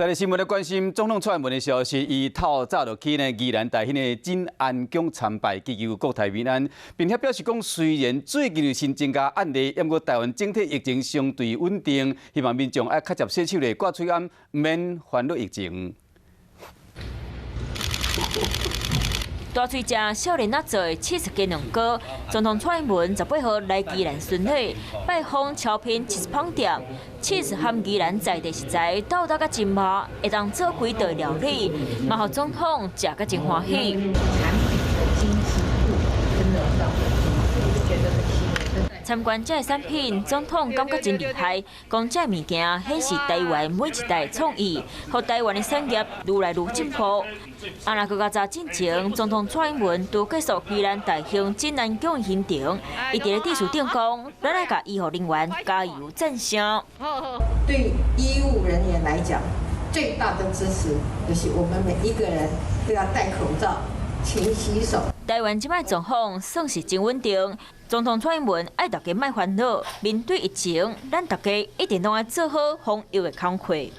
再來新聞來關心總統蔡英文的消息，伊透早就去呢宜蘭大興的鎮安宮參拜，祈求國泰民安，並且表示講，雖然最近有新增加案例，毋過台灣整體疫情相對穩定，希望民眾愛較捷洗手咧，掛喙罨，毋免煩惱疫情。大喙食少年仔做的起司雞卵糕，總統蔡英文18號來宜蘭巡禮，拜訪超品起司芳店，起司和宜蘭在地食材鬥得較真密，會當做幾道料理，嘛予總統食甲真歡喜。產品的精細度真的讓我覺得很欣慰。參觀這个產品，總統感覺真厲害，講這个物件顯示台灣每一代創意，予台灣的產業愈來愈進步。啊，若閣較早進前，總統蔡英文拄結束宜蘭大興鎮安宮行程，伊佇咧致辭頂講，咱愛共醫護人員加油讚聲。對醫務人員來講，最大的支持就是我們每一個人都要戴口罩、勤洗手。台灣這擺狀況算是真穩定，總統蔡英文愛大家莫煩惱，面對疫情，咱大家一定攏愛做好防疫的工課。